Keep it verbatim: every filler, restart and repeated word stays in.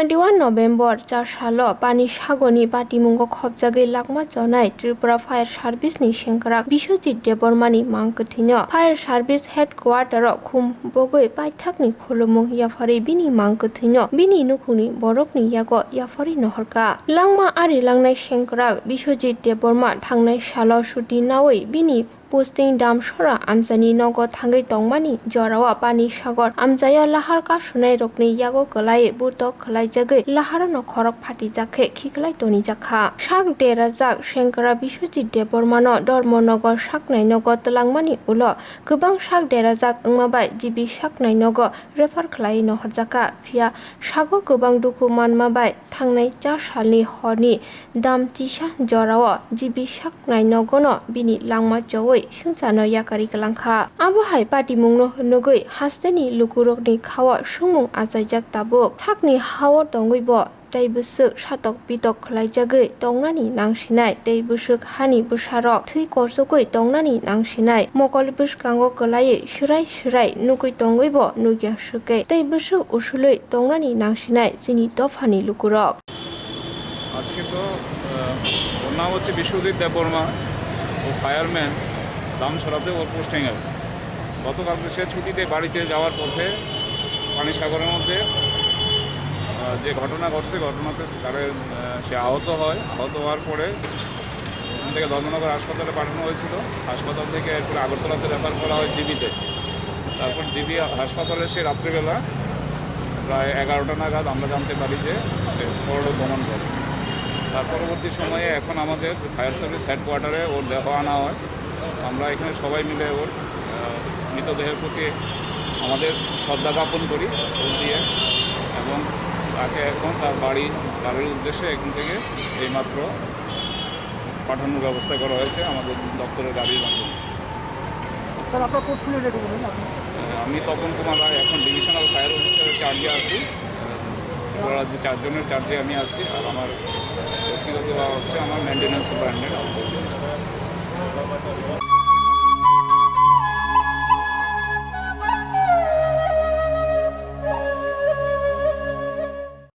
Twenty-one November chasalo Panisagorni patimungo khopjagwi langma chonai Tripura Fire Service ni sengkrak Biswajit Debbarma ni mang kwthwino Fire Service Headquarter o khum bogwi paithakni khulumung yapharwi bini mang kwthwino bini nukhungni borokni yago yapharwi nohorkha. Langma ari langnai sengkrak Biswajit Debbarma thangnai salo chuti naui bini posting Damsora amchaini nogo thangwi tongmani jorao Panisagor amchaio lahar kasunai rokni yago kwlai burtok khwlaijagwi laharano khorok phatijak khe khiklai tonijakha. Sak derajak sengkrak Biswajit Debbarmano Dharmanagar saknai nogo twlangmani ulo kwbang sak derajak wngma bai G B saknai nogo refer khwlai nohorjakha, phiya sago kwbang dukhu manma bai thangnai cha salni horni dam chisa jorao G B saknai nogono bini langma chowi swngcharno yakarwi kwlangkha. Abo hai patimungno nugwi hasteni lukurokni khao swngmung achaijak tabuk. Sakni hao tongwibo tei bwswk satok pitok khwlaijagwi tongnani nangsinai tei bwswk hani bwsarok thwi korsogwi tongnani nangsinai mokol bwskango kwlaiwi swrai swrai nugwi tongwibo nukya swkwi tei bwswk usulwi tongnani nangsinai chini dophani lukurok. আজকে তো, আহ, ওর নাম হচ্ছে বিশ্বজিৎ দেববর্মা, ও ফায়ারম্যান, দামছড়াতে ওর পোস্টিং আছে। গতকালকে সে ছুটিতে বাড়িতে যাওয়ার পথে পানিসাগরের মধ্যে, আহ, যে ঘটনা ঘটছে, ঘটনাতে তারে, আহ, সে আহত হয়। আহত হওয়ার পরে ওখান থেকে ধর্মনগর হাসপাতালে পাঠানো হয়েছিল। হাসপাতাল থেকে এরপরে আগরতলাতে রেফার করা হয় জিবিতে। তারপর জিবি হাসপাতালে সে রাত্রিবেলা প্রায় এগারোটা নাগাদ আমরা জানতে পারি যে সে পরলোক গমন করে। তার পরবর্তী সময়ে এখন আমাদের ফায়ার সার্ভিস হেডকোয়ার্টারে ওর দেহ আনা হয়। আমরা এখানে সবাই মিলে ওর, আহ, মৃতদেহের প্রতি আমাদের শ্রদ্ধা জ্ঞাপন করি ফুল দিয়ে, এবং তাকে এখন তার বাড়ি, বাড়ির উদ্দেশ্যে এখান থেকে এইমাত্র পাঠানোর ব্যবস্থা করা হয়েছে আমাদের দপ্তরের গাড়ির মাধ্যমে। স্যার, আপনার পোর্টফোলিওটা একটু বলুন, আপনি। আহ, আমি তপন কুমার রায়, এখন ডিভিশনাল ফায়ার অফিসারের চার্জে আছি। আহ, ওরা যে চারজনের চার্জে আমি আছি, আর আমার ব্যক্তিগত বা হচ্ছে আমার মেইনটেনেন্স সুপারিনটেন্ডেন্ট।